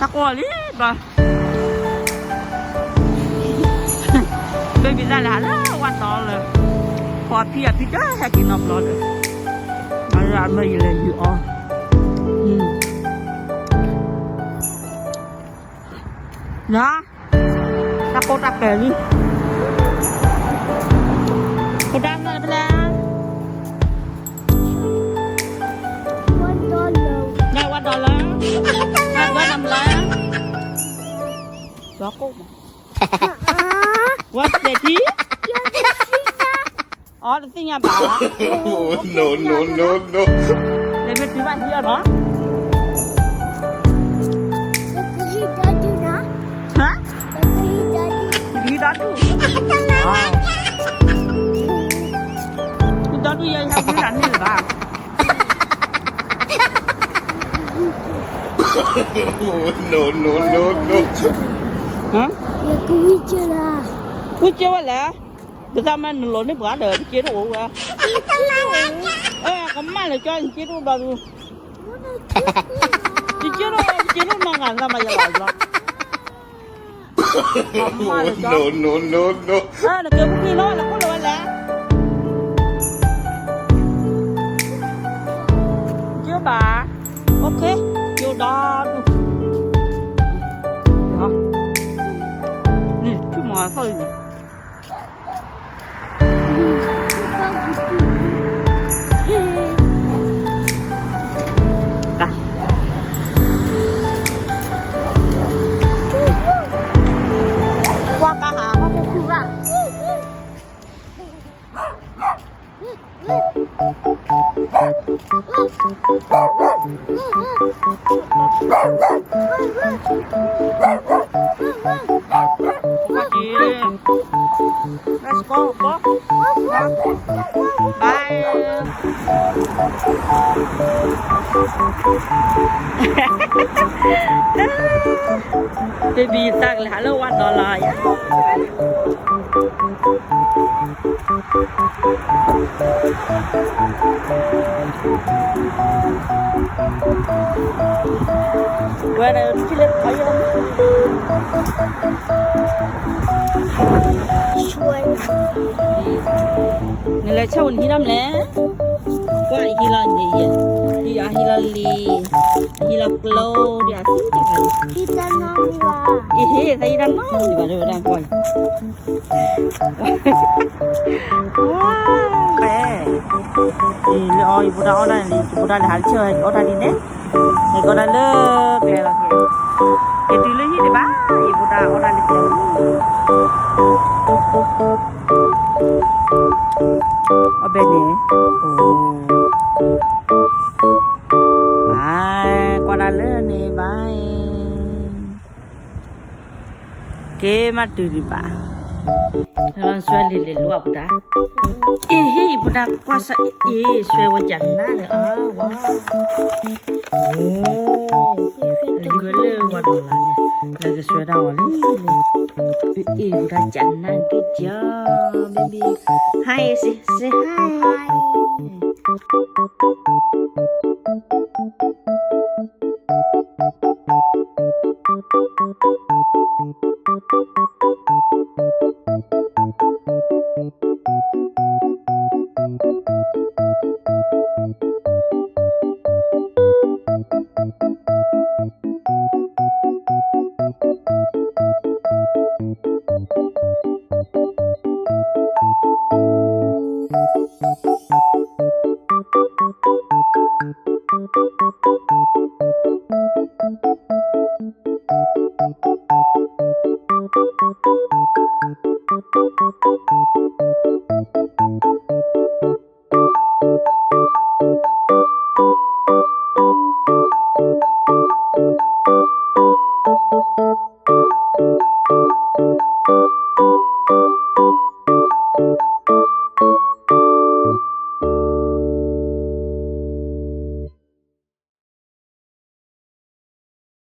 တၢ်ကိၢ်လံဘျီ, baby တၢ်လဲၤဟးလၢဝၣ်တီလၢ, ပှၤဖံအဖံတဟဲက့ၤနီတဘျီဒီး, အမၢယလဲၤယံၤအီၤ, န တၢ်ကိၢ်တၢ်ကဲၤလံ, ကဒါနၤဖဲလဲၣ်, နဝၣ်ဒီလၢ, နဝၣ်ဒီလၢ, ဒီကိၢ်မး, ဝၣ်စဲးထံ, အီ တသ့ၣ်ညါဘၣ်, လဲၤမ့ၢ်တုၤဘၣ်ဟံးအီၤနီၤ, ဟါ, ဟံးဒီဒူၣ်, ဟံးဒီဒူၣ်ယဲ ယဟဲဝံၤတၢ်န့ၣ်လၢၤဘၣ်, ဝံၤက့ၤဝဲလဲၣ်, ပသးမၤနလိၤန့ၢ်ပှၤဒီး ပစ့တအိၣ်ဝဲ, ကမၣ်လၢကၠီ နစ့တအိၣ်ဘျီဒူၣ်, ယစ့တအိၣ် ယစ့တအိၣ်နီၢ်ဂၤသးမၤယလီၤဘျီ နကဲပူၤကွံာ်လီၤ နခိၣ်လီၤဝဲလဲၣ်, ကဘၣ်, အိၣ်ခ့, ယိၤဒီဒူၣ်, န့ၣ် ဆူၣ်မးသီၣ်အံၤန့ၣ် ကွၢ်ကဟးဟီၣ်ခိၣ်ခုၣ်ရၣ်, တဘံသးကလဲၤဟးလၢဝၣ်ဒီလီၤယၤ ဝဲဒၣ်ထံၣ်လၢခီယီၤ နလဲၤဆၢဝဲနဟံးဒၣ်မလဲၣ်, ကွၢ်အဟံးလီၤန့ၣ်ယဲ, ဟံးလီၤလံ, ဟံးလီၤကျိဒ်အသံတၢ်ဂၤလံ, အဟ့ၣ်သးဟံးတၢ်နီတမံၤဘၣ် တဲဝဲဒၣ်ကွၢ်အံၤ ဝါ, ဖဲ, အံၤလၢအီၤ ယဖိဒါအီၣ်တၢ်န့ၣ်လံ ယဖိဒါလဲၤဟးလၢဆၢဝဲ ယအီၣ်တၢ်ဒ်န့ၣ်, ယကအီၣ်တၢ်လၢကျဲလီၤက့ၤ, ယတုၤလၢဟံၣ်ဒံးဘၣ် ယဖိဒါအီၣ်တၢ်လၢကျဲလီၤ, အီၣ်ဘဲန့ၣ်, အိ, ဘၣ်, ကွၢ်တၢ်လၢန့ၣ်ဘၣ် က့ၤမးတုၤဒံးဘၣ်, ဟဲလီၤဆွဲလံၤလံၤလိာ်အပူၤတၢ်, အ့ဟ့ၣ်အံၤပူၤတၢ်ကွၢ်စၢ်အ့ ဆွဲဝဲကနၣ်လၢအဝါ, အိ, လံၤဝဲလၢဝဲဒီးလၢန့ၣ်, လၢကဆွဲတၢ်ဝဲလံ, အ့ပူၤတၢ်ကနၣ်က့ၤကီ, baby, hi, say, say hi.